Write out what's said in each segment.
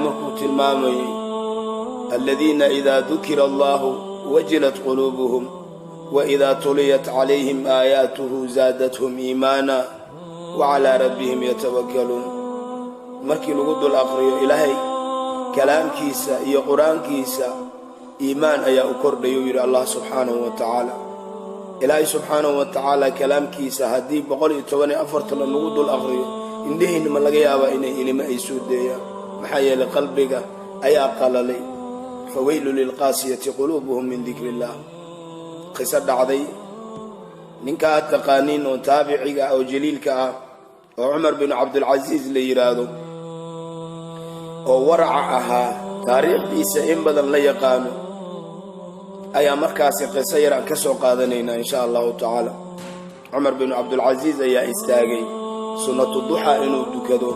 Markuu tilmaamayay aladiina idaa dukira Allahu wajilat quluubuhum wa idaa tuliyat calayhim aayaatuhu zaadathum iimaana wa calaa rabbihim yatawakkaluun. Markii lagu dul aqriyo Ilaahay kalaamkiisa iyo Qur-aankiisa, iimaan ayaa u kordhayuu yidhi Allah subxaanahu wa tacaala. Ilaahay subxaanahu wa tacaala kalaamkiisa haddii 114-tan lagu dul aqriyo, indhihiinna ma laga yaabaa inay ilimo ay soo deeyaan? Maxaa yeelay, qalbiga ayaa qalalay. Faweylu lilqaasiyati quluubuhum min dikri Illaah. Qiso dhacday, ninka aad taqaaniin oo taabiciga oo jaliilka ah oo Cumar binu Cabdilcasiis la yidhaahdo, oo waraca ahaa, taariikhdiisa in badan la yaqaano, ayaa markaasi qiso yar aan ka soo qaadanaynaa, insha Allahu tacaala. Cumar binu Cabdilcasiis ayaa istaagay sunnatu duxa inuu dukado.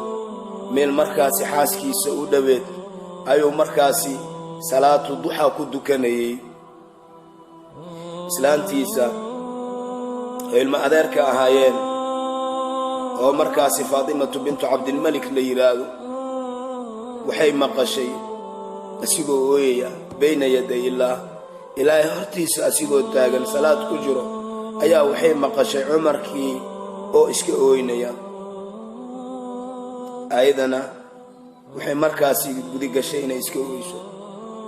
Meel markaasi xaaskiisa u dhoweed ayuu markaasi salaatu duxa ku dukanayey. Islaantiisa oo ilmo adeerka ahaayeen, oo markaasi Faatimatu bintu Cabdilmelik la yidhaahdo, waxay maqashay asigoo ooyaya bayna yaday Illaah. Ilaahay hortiisa asigoo taagan, salaad ku jiro, ayaa waxay maqashay Cumarkii oo iska ooynaya. Ayadana waxay markaasi gudigashay inay iska ooyso.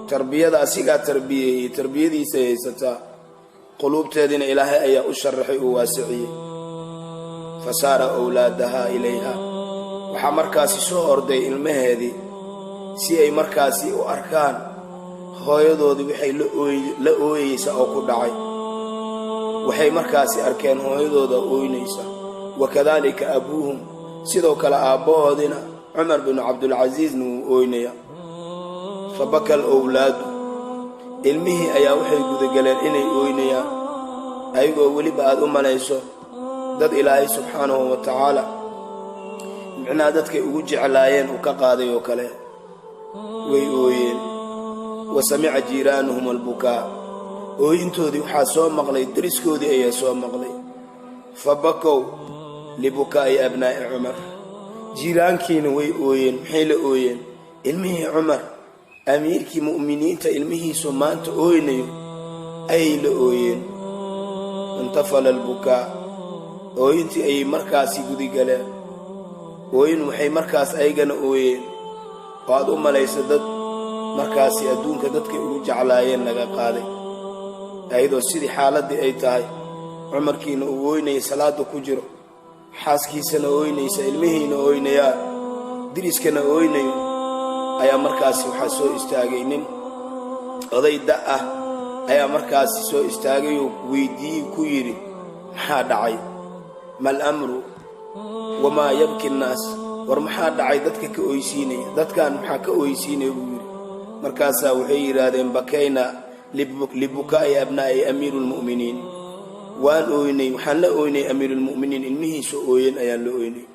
Tarbiyada asigaa tarbiyeeyey, tarbiyadiisay haysataa, quluubteediina Ilaahay ayaa u sharaxay, uu waasiciyey. Fasaara owlaadahaa ilayha. Waxaa markaasi soo orday ilmaheedii si ay markaasi u arkaan hooyadoodii waxay la ooyeysa oo ku dhacay. Waxay markaasi arkeen hooyadooda ooynaysa. Wakadaalika abuuhum, sidoo kale aabbahoodina Cumar binu Cabdulcasiisna wuu ooynaya. Fabaka alowlaadu, ilmihii ayaa waxay gudagaleen inay ooynayaan, ayagoo weliba aad u malayso dad Ilaahay subxaanahu wa tacaala micnaha dadkay ugu jeclaayeen uu ka qaaday oo kale. Way ooyeen. Wa samica jiiraanuhum albukaa, ooyintoodii waxaa soo maqlay deriskoodii ayaa soo maqlay. Fa bakow libukaa'i abnaa'i Cumar, jiiraankiina way ooyeen. Maxay la ooyeen? Ilmihii Cumar, amiirkii mu'miniinta, ilmihiisu maanta ooynayo ayay la ooyeen. Intafala albukaa, ooyintii ayay markaasi gudigaleen. Ooyin waxay markaas ayagana ooyeen oo aad u malaysa dad markaasi adduunka dadkay ugu jeclaayeen laga qaaday. Ayadoo sidii xaaladdii ay tahay, Cumarkiina uu ooynaya, salaadda ku jiro, xaaskiisana ooynaysa, ilmihiina ooynayaa, diriskana ooynayo, ayaa markaasi waxaa soo istaagay nin oday da' ah. Ayaa markaasi soo istaagayoo weydiiyey, ku yidhi: "Maxaa dhacay? Mal amru wamaa yabki nnaas?" War maxaa dhacay dadka ka oysiinaya? Dadkan maxaa ka oysiinaya, buu yidhi. Markaasaa waxay yidhaahdeen: "Bakayna libukaa'i abnaa'i amiiru lmu'miniin." Waan ooynay, waxaan la ooynay amiiruulmu'miniin ilmihiisa ooyen ayaan la ooynay.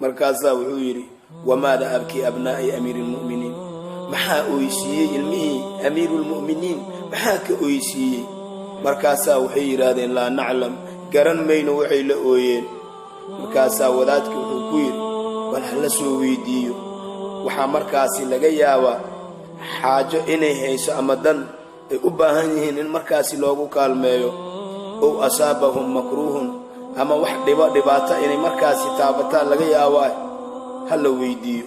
Markaasaa wuxuu yidhi: "Wamaada abkii abnaa'i amiiri lmu'miniin?" Maxaa oysiiyey ilmihii amiiruulmu'miniin? Maxaa ka oysiiyey? Markaasaa waxay yidhaahdeen: "Laa naclam," garan mayno waxay la ooyeen. Markaasaa wadaadki wuxuu ku yidhi: "Bal ha la soo weydiiyo, waxaa markaasi laga yaabaa xaajo inay hayso ama dan ay u baahan yihiin in markaasi loogu kaalmeeyo, ow asaabahum makruuhun, ama wax dhibo, dhibaato inay markaasi taabataan laga yaabaa, ha la weydiiyo."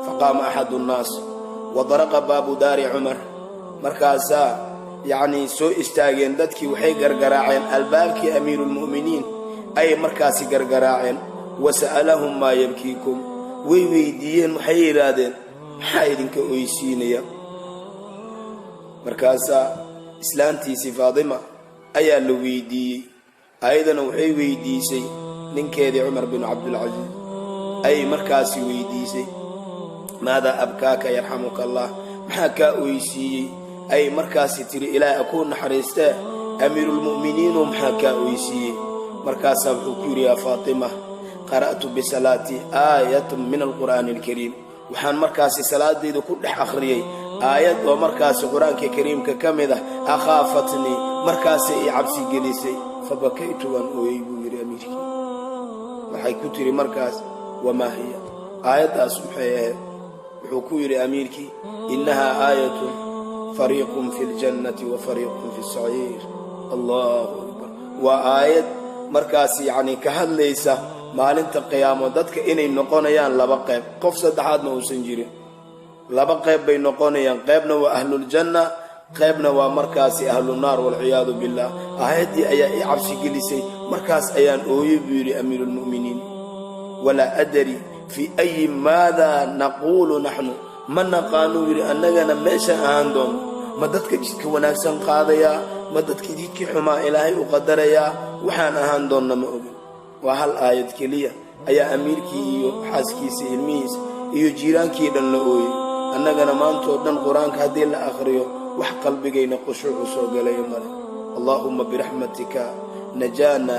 Faqaama axadu nnaas wa daraqa baabu daari Cumar. Markaasaa yacnii soo istaageen dadkii, waxay gargaraaceen albaabkii amiiruulmu'miniin ayay markaasi gargaraaceen. Wa sa'alahum: "Maa yabkiikum?" Way weydiiyeen, waxay yidhaahdeen: "Maxaa idinka oysiinaya?" Markaasaa islaantiisii Faadima ayaa la weydiiyey. Ayadana waxay weydiisay ninkeedii Cumar binu Cabdilcasiis ayay markaasi weydiisay. "Maadaa abkaaka, yarxamuka Allah?" Maxaa kaa oysiiyey, ayay markaasi tiri. Ilaahay akuu naxariistee, amiiruulmu'miniinu, maxaa kaa oysiiyey? Markaasaa wuxuu ku yidhi: "Yaa Faatima, qara'tu bisalaatii aayatan min alqur'aani alkariim." Waxaan markaasi salaadayda ku dhex akhriyey aayad oo markaasi Qur-aanka Kariimka ka mid ah. Akhaafatnii, markaasay i cabsi gelisay. Fabakaytu, waan ooyey, buu yidhi amiirkii. Waxay ku tiri markaas: "Wamaa hiya aayaddaas? Maxay ahayd?" Wuxuu ku yidhi amiirkii: "Innahaa aayatun, fariiqun fi ljannati wa fariiqun fi saciir." Allahu akbar! Waa aayad markaas yacni ka hadlaysa maalinta qiyaamo dadka inay noqonayaan laba qayb, qof saddexaadna uusan jirin. Laba qayb bay noqonayaan: qaybna waa ahluljanna, qaybna waa markaasi ahlunaar, walciyaadu billah. Aayaddii ayaa i cabsi gelisay, markaas ayaan ooyey, buu yidhi amiiruulmu'miniin. Walaa adri fii ayi maada naquulu naxnu, ma naqaanuu yidhi annagana meeshaan ahaan doono. Ma dadka jidka wanaagsan qaadayaa, ma dadka jidkii xumaa Ilaahay u qadarayaa? Waxaan ahaan doonna ma ogin. Waa hal aayad keliya ayaa amiirkii iyo xaaskiisa, ilmihiisa iyo jiiraankii dhan la ooyey. Annagana maantoo dhan Qur-aanka haddii la akhriyo, wax qalbigayna qushuucu soo galaya male. Allaahumma biraxmatika najaana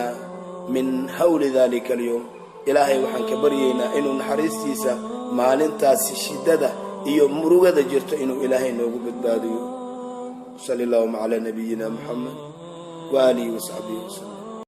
min hawli dalika alyowm. Ilaahay waxaan ka baryaynaa inuu naxariistiisa maalintaasi shiddada iyo murugada jirto inuu Ilaahay noogu badbaadiyo. Sali allahuma calaa nabiyina Muxamed waaalihi wasaxbihi wasalam.